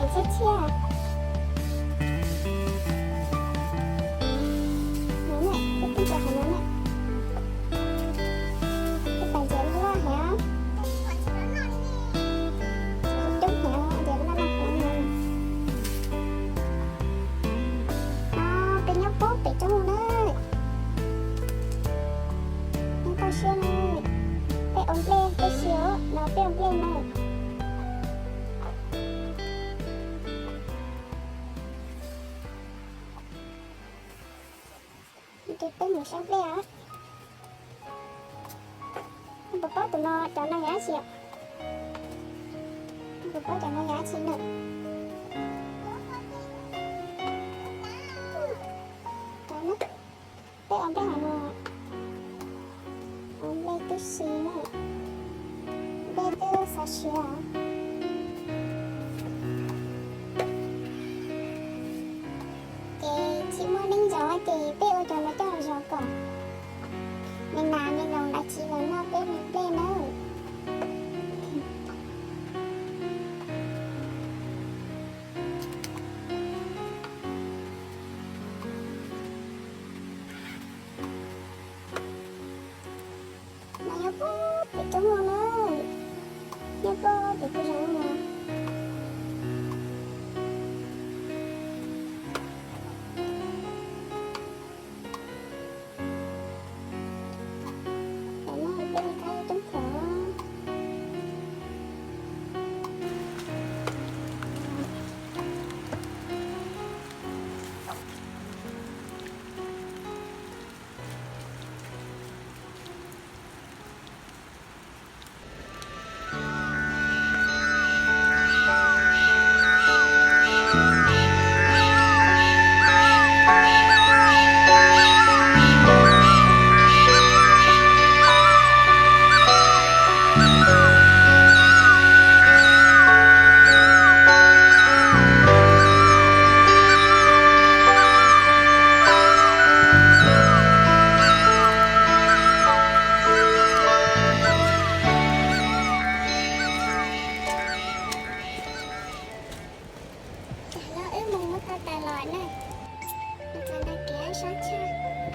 Txhiab txhiab. No na, peb pheej cov heev no na. Peb pas ntses loj heev. Coob heev, ntses loj loj heev no. No peb nyob puag pem roob na. Nyob toj siab na. Peb ua nplej tib si os, no peb ua nplej na. Ces peb mus saib nplej os. Nej puas paub tus no, cov no yog dab tsi? Nej puas paub cov no yog dab tsi na? Peb ua nplej hauv no, ua nplej tib si na, nplej twb xav siav. Ces tsis muaj neeg zov ces peb ua cov no coj los zov kom me nas me noog dab tsi los noj peb me nplej nawb. No nyob puag pem roob no na, nyob puag pem pem roob no. Tam no peb li qab coob kawg. Tam no wb mus muab tau tas los na, mus txog ntawm kev sab tshaj.